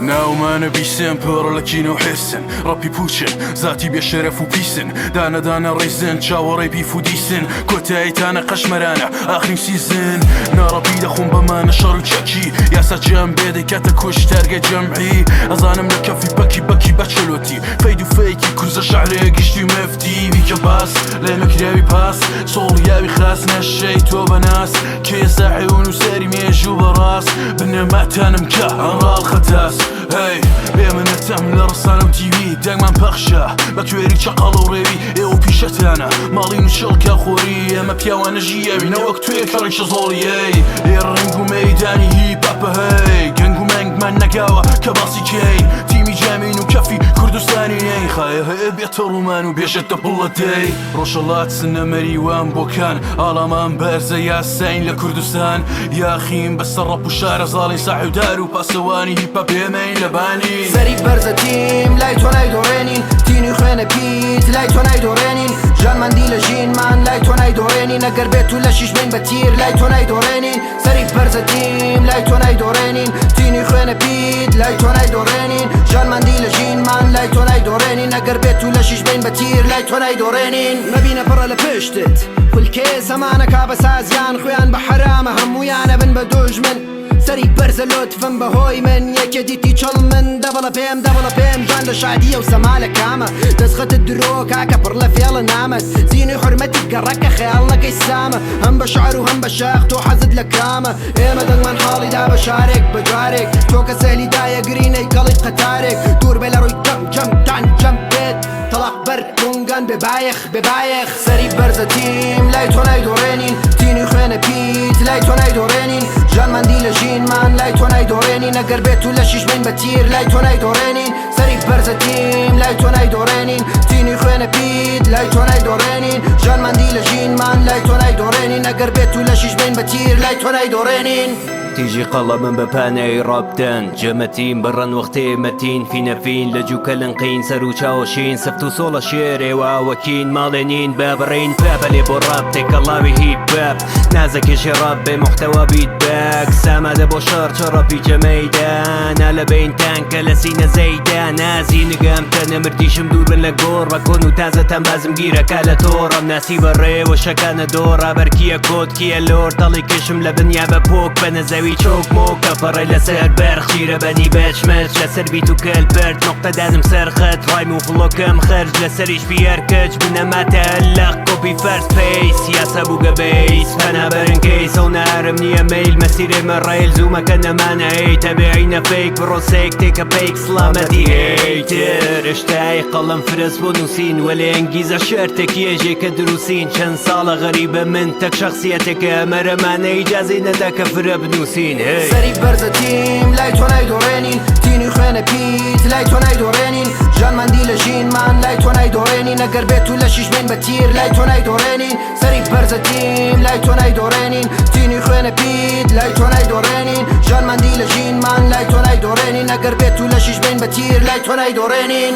ناومانە بیسێن پڕ لە کینە و حێرسن، ڕەپی پوچن، زاتی بێ شەرەف و پیسن، دانە دانە ڕیزن، چاوەڕێی beef و diss ن، کۆتاییتانە قەشمەرانە ئاخرین season، ناڕەپی دەخۆم بەمانە شەڕ و چەکی، یاسا جەم بێ دەیکاتە کوشتارگە جەمعی، ئەزانم لە کەفی پەکی بەکی بەچەلۆتی، فەید و فەیکی کورزە شعرێ گشتی مفتی، بیکە باس لێ مەکراوی پاس، سۆڵیاوی خاس نەشەی تۆ بەناس، کێ ساحێ و نووسەری مێژوو بەڕاست، بنەماتانم کە ئەنڕاڵ خەتاس. هەی بێ منەتەم لە ڕسانە و تیوی، دەنگمان پەخشە بە کوێری چەقەڵ و ڕێوی، ئێوە پیشەتانە ماڵین و چڵکە خۆری، ئێمە پیاوانە ژیاوی نەوەک توێ کەڕی شەزۆڵی. ئەی ئێرە ڕەنگ و مەیدانی هیپ هاپە، هەی گەنگ و مەنگمان نەگاوە کە باسی کەین، تیمی جامین و کەفی کوردستانی نین، خایە هەیە بێتە ڕوومان و بێژێتە بڵە دەی. ڕۆژهەڵات سنە مەریوان بۆکان، ئاڵامان بەرزە یاساین لە کوردستان، یاخین بەسەر ڕەپ و شارە زاڵین، ساحێودار و پاسەوانی هیپ هاپ ئێمەین لەبانی. سەری بەرزە تیم لای تۆ نایدۆڕێنین، تینوی خوێنە پیت لای تۆ نایدۆڕێنین، ژانمەندی لە ژینمان لای تۆ نایدۆڕێنین، ئەگەر بێت و لەشیش بین بە تیر لای تۆ نایدۆڕێنین، سەری بەرزە تیم لای تۆ نایدۆڕێنین، تینوی خوێنە پیت لای تۆ نایدۆڕێنین، ژانمەندی لە ژینمان لای تۆ نایدۆڕێنین، ئەگەر بێت و لەشیش بین بە تیر لای تۆ نایدۆڕێنین. مەبینە پڕە لە پشتت خولکێ زەمانەکا بە سازیان، خوێیان بە حەرامە هەموویانە بن بە دوژمن، سەری بەرزە لوتفم بەهۆی من، یەکێ دیتی چڵ من دەبڵە پێم دەبڵە پێم، ژان لە شادیە و سەما لە کامە، دەستخەتت درۆ کاکە پڕ لە فێڵە نامەت، زینوی حورمەتی گەڕەکە خەیاڵ نەکەی سامە، هەم بە شعر و هەم بە شاخ تۆ حەزت لە کامە، ئێمە دەنگمان حاڵی دا بە شارێک بە جارێک، تۆ کە سەهلی دایەگری نەیکەڵی قەتارێک، دوور بێ لە ڕووی جەم جەم دان جەم بێت تەڵاق بەر کونگان بێ بایەخ بێ بایەخ. سەری بەرزە تیم لای تۆ نایدۆڕێنین، تینوی خوێنە پیت لای تۆ نایدۆڕێنین، ژانمەندی لە ژینمان لای تۆ نایدۆڕێنین، ئەگەر بێت و لەشیش بین بە تیر لای تۆ نایدۆڕێنین، سەری بەرزە تیم لای تۆ نایدۆڕێنین، تینوی خوێنە پیت لای تۆ نایدۆڕێنین، ژانمەندی لە ژینمان لای تۆ نایدۆڕێنین، ئەگەر بێت و لەشیش بین بە تیر لای تۆ نایدۆڕێنین. تیژی قەڵەمم بە پانایی ڕابدەن جەمەتین بڕن وەختێ مەتین فینەفین لە جوکە لنقین سەر و چاوەشین سفت و سۆڵە شێرێ و ئاوەکین ماڵێ نین بە بڕین پابەلێ بۆ ڕاپ تێکەڵاوی هیپ هاپ نازەکێشێ ڕاپ بێ محتەوا بیت باک سامادە بۆ شەڕ چڕەپی جەمەیدان لە بین تانکە لە سینە زەیدا نازی نگام تەنە مردیشم دوور بن لە گۆڕ بە کۆن و تازەتان بازم گیرەکە لە تۆڕم ناسی بە ڕێوە شەکانە دۆڕا بەرکیە کۆت کیە لۆر تەڵی کشم لە بنیا بە پۆک بەنە زەوی چۆک مۆکە پەڕێ لەسەر بەرخ شیرە بەنی بەچمەچ لەسەر بیت و کەل پەرت نقطە دانم سەر خەت ڕایم و فڵۆکەم خەرج لەسەریش پیەر کەچ بنەماتە لەق کۆپی فەرز پەیس یاسا بووگە بەیس پەنابەرن کەیس ئەو نارم نییە مەیل مەسیرێ مەڕەیل زوومەکە نەمانە هەی تەبیعی نەفەیک بڕۆ سێک تێکە پەیک سڵامەتی هەیتر اشتای قەڵەم فرەس بۆ نووسین وەلێ ئەنگیزە شەرتێک یێژێ کە دروسین چەند ساڵە غەریبە من تەک شەخسیەتێکە ئەمەرەمانە ئیجازەی نەدا کە فرە بنووسین هەی. سەری بەرزە تیم لای تۆ نایدۆڕێنین، تینوی خوێنە پیت لای تۆ نایدۆڕێنین، ژانمەندی لە ژینمان لای تۆ نایدۆڕێنین، ئەگەر بێت و لەشیش بین بە تیر لای تۆ نایدۆڕێنین، سەری بەرزە تیم لای تۆ نایدۆڕێنین، تینوی خوێنە پیت لای تۆ نایدۆڕێنین، ژانمەندی لە ژینمان لای تۆ نایدۆڕێنین، ئەگەر بێت و لەشیش بین بە تیر لای تۆ نایدۆڕێنین.